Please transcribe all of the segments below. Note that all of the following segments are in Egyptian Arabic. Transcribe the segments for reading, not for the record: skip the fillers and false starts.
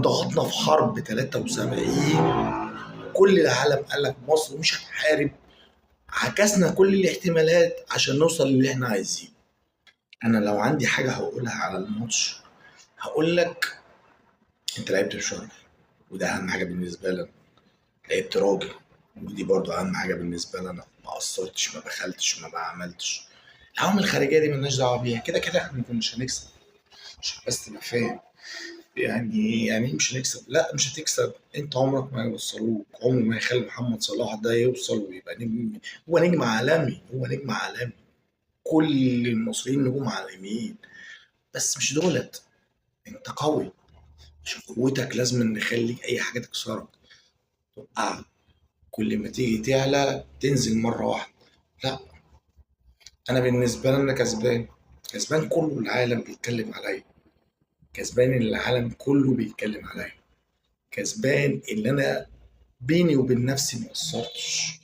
اتضغطنا في حرب 73 كل العالم قال لك مصر مش هتحارب، عكسنا كل الاحتمالات عشان نوصل للي احنا عايزينه. انا لو عندي حاجة هقولها على الماتش هقول لك انت لعبت بشرف، وده اهم حاجة بالنسبة لنا. لعبت راجل، ودي برضو اهم حاجة بالنسبة لنا. ما قصرتش، ما بخلتش، ما بعملتش. العوامل الخارجية دي مالناش دعوه بيها، كده كده احنا ما كناش هنكسب، عشان بس تبقى فاهم. يعني ايه مش هنكسب؟ لا مش هتكسب، انت عمرك ما هيوصلوك، عمره ما يخلي محمد صلاح ده يوصل ويبقى نجم. هو نجم عالمي، هو نجم عالمي، كل المصريين نجوم عالميين، بس مش دولت. انت قوي، عشان قوتك لازم نخليك اي حاجة تكسرك توقعك، كل ما تيجي تعلى تنزل مرة واحدة. لا، انا بالنسبة لي انا كسبان، كسبان كله العالم بيتكلم عليا، كسبان اللي العالم كله بيتكلم عليا، كسبان اللي انا بيني وبين نفسي ما قصرتش،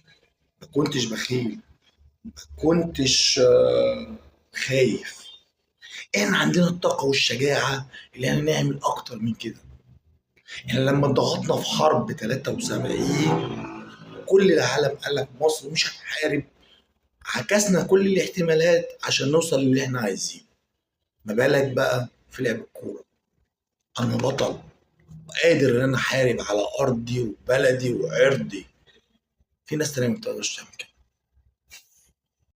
ما كنتش بخيل، ما كنتش خايف. احنا عندنا الطاقة والشجاعة اللي احنا نعمل اكتر من كده. احنا لما اتضغطنا في حرب 73 كل العالم قال لك مصر مش هتحارب، عكسنا كل الاحتمالات عشان نوصل للي احنا عايزينه. ما بالك بقى في لعب الكورة؟ انا بطل وقادر ان انا احارب على ارضي وبلدي وعرضي. في ناس تانية ما بتقدرش تعمل كده.